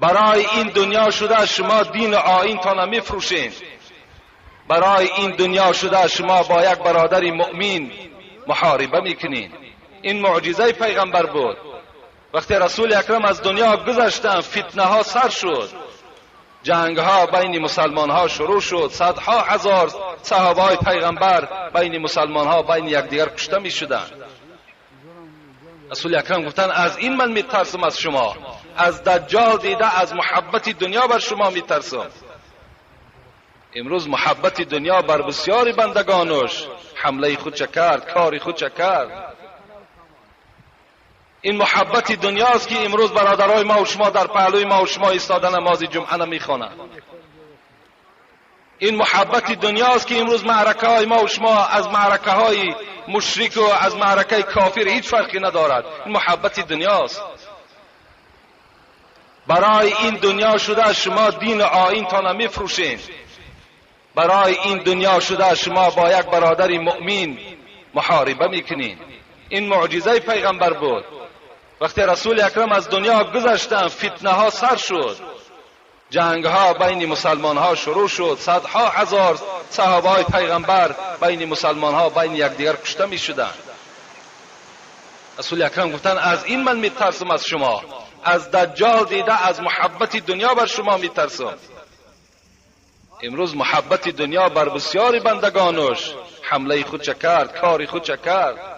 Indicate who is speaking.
Speaker 1: برای این دنیا شده شما دین و آیینتان میفروشین. برای این دنیا شده شما با یک برادر مؤمن محاربه میکنین. این معجزه پیغمبر بود. وقتی رسول اکرم از دنیا گذشتن، فتنه ها سر شد، جنگ ها بین مسلمان ها شروع شد، صدها هزار صحابه های پیغمبر بین مسلمان ها بین یکدیگر کشته می شدند. رسول اکرم گفتن از این من میترسم از شما، از دجال دیده از محبت دنیا بر شما میترسم. امروز محبت دنیا بر بسیاری بندگانش حمله خود کرد، کار خود کرد. این محبت دنیاست که امروز برادرای ما و شما در پهلوی ما و شما ایستاده نماز جمعه نمیخوانند. این محبت دنیاست که امروز معرکه های ما و شما از معرکه های مشرک و از معرکه کافر هیچ فرقی ندارد. این محبت دنیاست. برای این دنیا شده شما دین و آیینتان میفروشین. برای این دنیا شده شما با یک برادر مؤمن محاربه میکنین. این معجزه پیغمبر بود. وقتی رسول اکرم از دنیا گذشتن، فتنه ها سر شد، جنگ ها بین مسلمان ها شروع شد، صدها هزار صحابه های پیغمبر بین مسلمان ها بین یکدیگر کشته می شدند. رسول اکرم گفتن از این من میترسم از شما، از دجال دیده از محبت دنیا بر شما میترسم. امروز محبت دنیا بر بسیاری بندگانش حمله خود کرد، کار خود کرد.